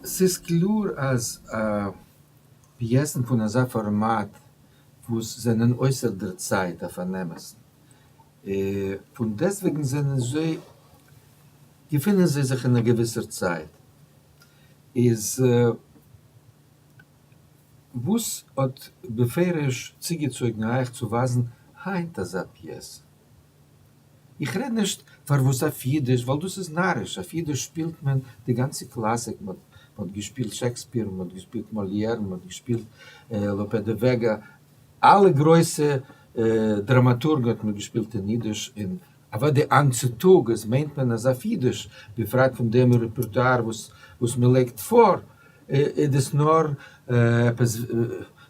ס'איז קלאר אז פיעסן פון אזא פארמאט וואס זענען אויסער דער צייט אויף אן אמת'ן, פון דעסטוועגן זענען זיי, געפינען זיי זיך אין א געוויסער צייט, איז וואס האט בפירוש צוגעצויגן אייך צו ווייזן היינט אזא פיעסע? איך רעד נישט פארוואס אויף אידיש, ווייל דאס איז נאריש, אויף אידיש שפילט מען די גאנצע קלאסיק, מען האט געשפילט שעקספיר, מען האט געשפילט מאליער, מען האט געשפילט לאפע דע וועגא, אלע גרויסע דראמאטורגן האט מען געשפילט אין אידיש, און אוודאי היינט צוטאג מיינט מען אז אויף אידיש, בפרט פון דעם רעפערטואר וואס מען לייגט פאר, איז דאס נאר עפעס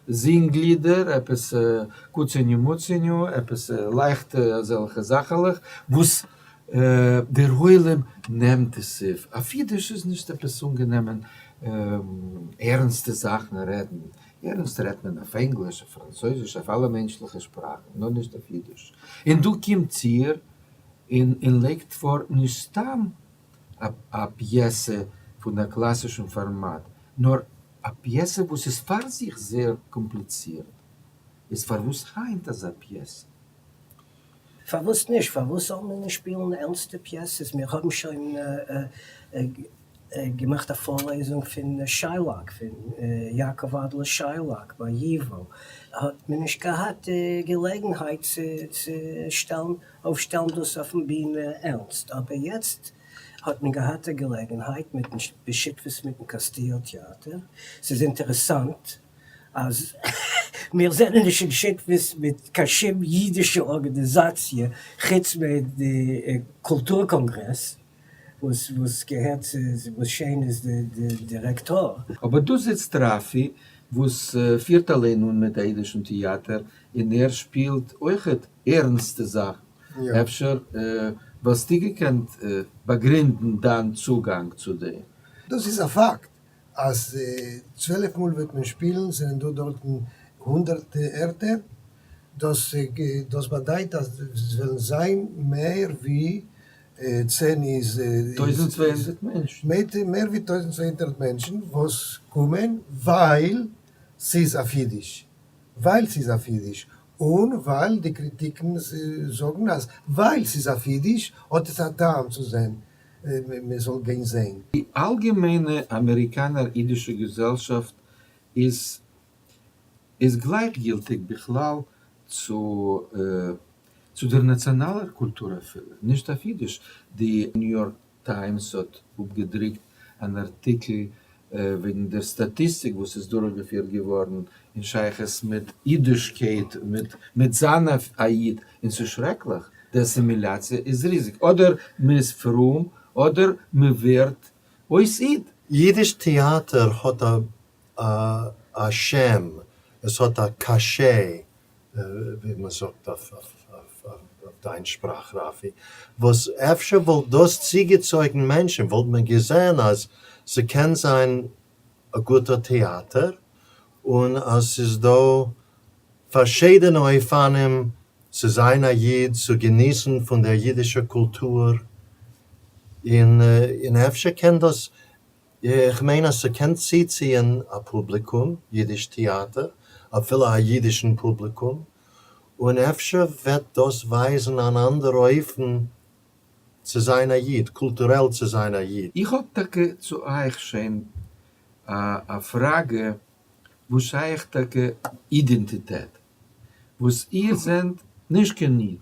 זינג-לידער, עפעס קוצעניו מוצעניו, עפעס לייכטע אזעלכע זאכעלעך וואס דער עולם נעמט עס אויף. אויף אידיש איז נישט עפעס אנגענומען ערנסטע זאכן רעדן, ערנסט רעדט מען אויף ענגליש, אויף פראנצויזיש, אויף אלע מענטשליכע שפראכן, נאר נישט אויף אידיש. און דא קומט איר און לייגט פאר נישט סתם א פיעסע פון א קלאסישן פארמאט, נאר א פיעסע וואס איז פאר זיך זייער קאמפליצירט. איז פארוואס היינט אזא פיעסע? פארוואס נישט? פארוואס זאל מען נישט שפילן ערנסטע פיעסעס? מיר האבן שוין געמאכט א פארלעזונג פון שיילאק, פון יעקב אדלער שיילאק ביי ייוואו, האט מען נישט געהאט די געלעגנהייט צו שטעלן אויפשטעלן דאס אויפן בינע ערנסט, אבער יעצט האט מען געהאט א געלעגנהייט מיטן בשותפות מיטן קאסטיל טעאטער, ס'איז אינטערעסאנט אז מיר זענען נישט אין שותפות מיט קיין שום אידישע ארגאניזאציע חוץ מיט די קולטור קאנגרעס וואס וואס געהערט צו וואס שיין איז די דירעקטאר. אבער דא זיצט ראפי וואס פירט אליין אן מיט א אידישן טעאטער און ער שפילט אויכעט ערנסטע זאכן, אפשר וואלסטו געקענט באגרינדן דיין צוגאנג צו דעם? דאס איז א פאקט אז 12 מאל וועט מען שפילן, זענען דא דארטן הונדערט ערטער, דאס דאס באדייט אז עס וועלן זיין מער ווי צען איז 1200 מענטשן. מער ווי 1200 מענטשן וואס קומען ווייל ס'איז אויף אידיש. ווייל ס'איז אויף אידיש, און ווייל די קריטיקן זאגן אז ווייל ס'איז אויף אידיש האט עס א טעם צו זען, מען זאל גיין זען. די אלגעמיינע אמעריקאנער אידישע געזעלשאפט איז איז גלייכגילטיג בכלל צו צו דער נאציאנאלער קולטור אפילו נישט אויף אידיש, די ניו יארק טיימס האט אפגעדרוקט אן ארטיקל וועגן דער סטאטיסטיק וואס איז דורכגעפירט געווארן אין שייכות מיט אידישקייט, מיט זיין א איד, און ס'איז שרעקליך, די אסימילאציע איז ריזיג, אדער מ'איז פרום אדער מ'ווערט אויס איד. אידיש טעאטער האט א שם, עס האט א cachet, ווי מען זאגט אויף דיין שפראך ראפי, וואס אפשר וואלט דאס צוגעצויגן מענטשן, וואלט מען געזען אז ס'קען זיין א גוטער טעאטער, און אז ס'איז דא פארשידענע אופנים צו זיין א איד, צו געניסן פון דער אידישער קולטור, און אפשר קען דאס איך מיין אז ס'קען צוציען א פובליקום, אידיש טעאטער, אפילו א אידישן פובליקום, און אפשר וועט דאס ווייזן אן אנדער אופן צו זיין א איד, קולטורעל צו זיין א איד. איך האב טאקע צו אייך שוין א פראגע וואס שייך טאקע אידענטיטעט, וואס איר זענט נישט קיין איד,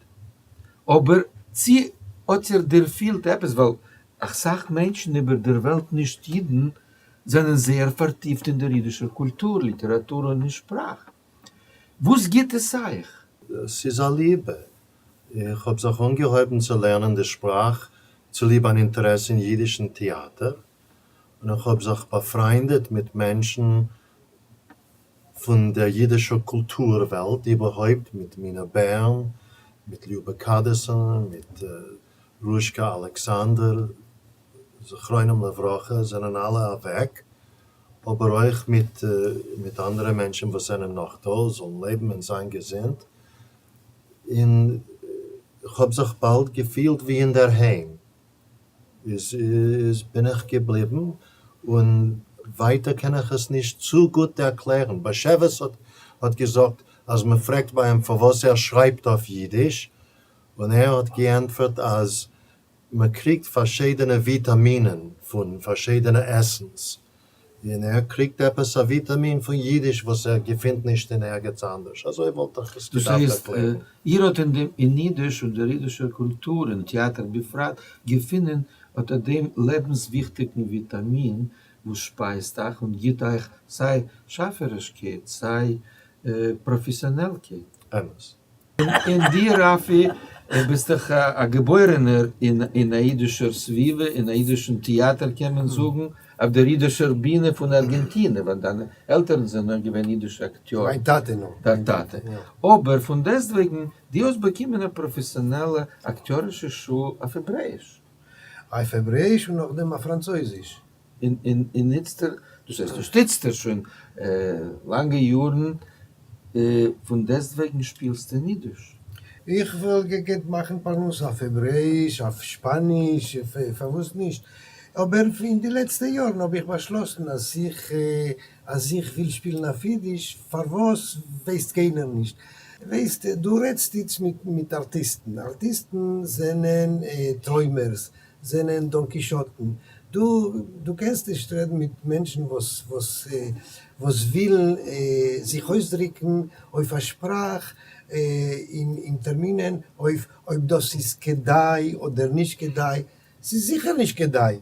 אבער צי האט איר דערפילט עפעס, ווייל אסאך מענטשן איבער דער וועלט נישט אידן זענען זייער פארטיפט אין דער אידישער קולטור, ליטעראטור און שפראך. וואס גיט עס אייך? ס'איז א ליבע. איך האב זיך אנגעהויבן צו לערנען די שפראך צוליב אן אינטערעס אין אידישן טעאטער, און איך האב זיך באפריינדעט מיט מענטשן פון דער יידישער קולטור-וועלט, איבערהויפּט מיט מינא בערן, מיט ליובע קאדעסאן, מיט רוזשקע אלעקסאנדער, זכרונם לברכה, זענען אלע אוועק, אבער אויך מיט מיט אנדערע מענטשן וואס זענען נאך דא, זאלן לעבן און זיין געזונט, און כ'האב זיך באלד געפילט ווי אין דער היים. איז בין איך געבליבן, און ווייטער קען איך עס נישט צו גוט ערקלערן. באשעוויס האט האט געזאגט אז מען פרעגט ביי אים פארוואס ער שרייבט אויף אידיש, און ער האט געענטפערט אז מען קריגט פארשידענע וויטאמינען פון פארשידענע עסנס, און ער קריגט עפעס א וויטאמין פון אידיש וואס ער געפינט נישט אין ערגעץ אנדערש, אזוי וואלט איך עס דאס געדארפט הייסט, ערקלערן. איר האט אין דעם אין אידיש און דער אידישער קולטור און טעאטער בפרט געפונען אט אט דעם לעבנסוויכטיגן וויטאמין וואס שפייזט אייך און גיט אייך סיי שאפערישקייט סיי פראפעסיאנעלקייט. אמת. און דו ראפי, ביסט דאך א געבוירענער אין א אידישער סביבה, אין א אידישן טעאטער קען מען זאגן, אויף דער אידישער בינע פון ארגענטינע, ווייל דיינע עלטערן זענען אויך געווען אידישע אקטיארן. מיין טאטע נאר. דיין טאטע. אבער פון דעסטוועגן, דו האסט באקומען א פראפעסיאנעלע אקטיארישע שול אויף העברעאיש. אויף העברעאיש און נאכדעם אויף פראנצויזיש. און איצטער, דאס הייסט נישט איצטער, שוין לאנגע יארן, פון דעסטוועגן שפילסטו אין אידיש. איך וואלט געקענט מאכן פרנסה אויף העברעאיש, אויף שפאניש, פארוואס נישט? אבער אין די לעצטע יארן האב איך באשלאסן אז איך אז איך וויל שפילן אויף אידיש, פארוואס ווייסט קיינער נישט. ווייסט, דו רעדסט איצט מיט ארטיסטן, ארטיסטן זענען טרוימערס, זענען דאן קישאטן. דו דו קענסט נישט רעדן מיט מענטשן וואס וואס וואס ווילן זיך אויסדריקן אויף א שפראך אין אין טערמינען אויף אויב דאס איז כדאי אדער נישט כדאי. ס'איז זיכער נישט כדאי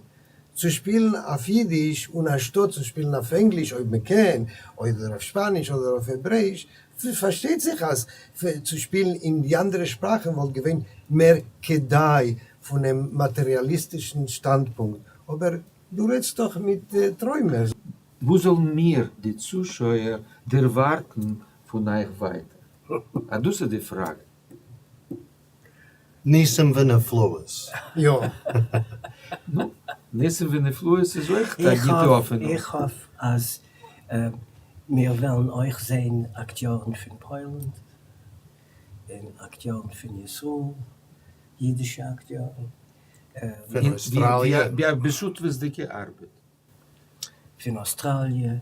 צו שפילן אויף אידיש און אנשטאט צו שפילן אויף ענגליש אויב מ'קען, אדער אויף שפאניש אדער אויף העברעיש. פארשטייט זיך אז צו שפילן אין די אנדערע שפראכן וואלט געווען מער כדאי פונעם מאטעריאליסטישן שטאנדפונקט, אבער דו רעדסט דאך מיט טרוימערס. וואס זאלן מיר, די צושויער, דערווארטן פון אייך ווייטער? אט דאס איז די פראגע. ניסים ונפלאות. יא. נו, ניסים ונפלאות איז אויך א גוטע האפענונג. איך האף אז מיר וועלן אויך זען אקטיארן פון פוילן און אקטיארן פון ישראל, אידישע אקטיארן. פון אויסטראליע. ווי א בשותפות'דיגע ארבעט. פון אויסטראליע.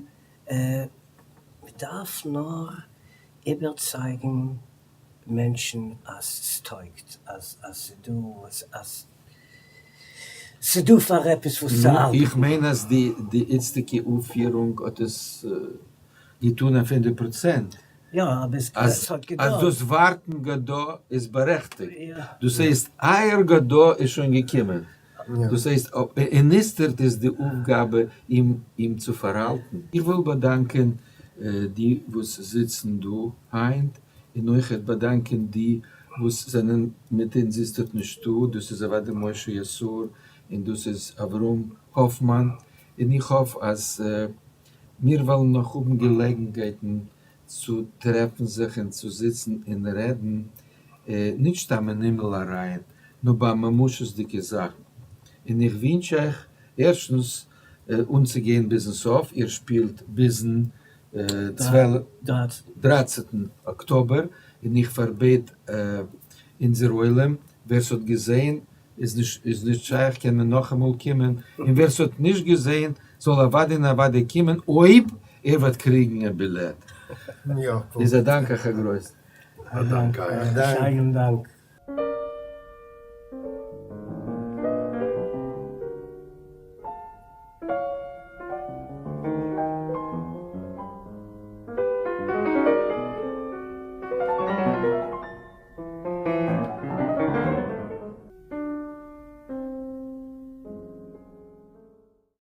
מ'דארף נאר איבערצייגן מענטשן אז ס'טויגט, אז ס'דא, אז ס'דא פאר עפעס וואס צו ארבעטן. איך מיין אז די איצטיגע אויפפירונג האט עס געטון אויף 100%. יא, אבער עס האט געדויערט. אז דאס ווארטן גאדא איז בארעכטיגט. דאס הייסט אייער גאדא איז שוין געקומען. דאס הייסט און איצטערט איז די אויפגאבע אים צו פארהאלטן. איך וויל באדאנקען די וואס זיצן דא היינט, און אויכעט באדאנקען די וואס זענען מיט אונז איצטערט נישטא, דאס איז אוודאי משה יסעור און דאס איז אברהם האפמאן, און איך האף אז מיר וועלן נאך האבן געלעגנהייטן צו טרעפן זיך און צו זיצן און רעדן, נישט סתם אין הימל אריין, נאר ביי ממשות'דיגע זאכן. און איך ווינטש אייך ערשטנס אנצוגיין ביזן סוף, איר שפילט ביזן דרייצנטן אקטאבער, און איך פארבעט אונזער עולם, ווער ס'האט געזען איז נישט איז נישט שייך קען מען נאכאמאל קומען, און ווער ס'האט נישט געזעהן זאל אוודאי און אוודאי קומען אויב ער וועט קריגן א בילעט. איז א דאנק אייך א גרויסן. א דאנק אייך. א שיינעם דאנק.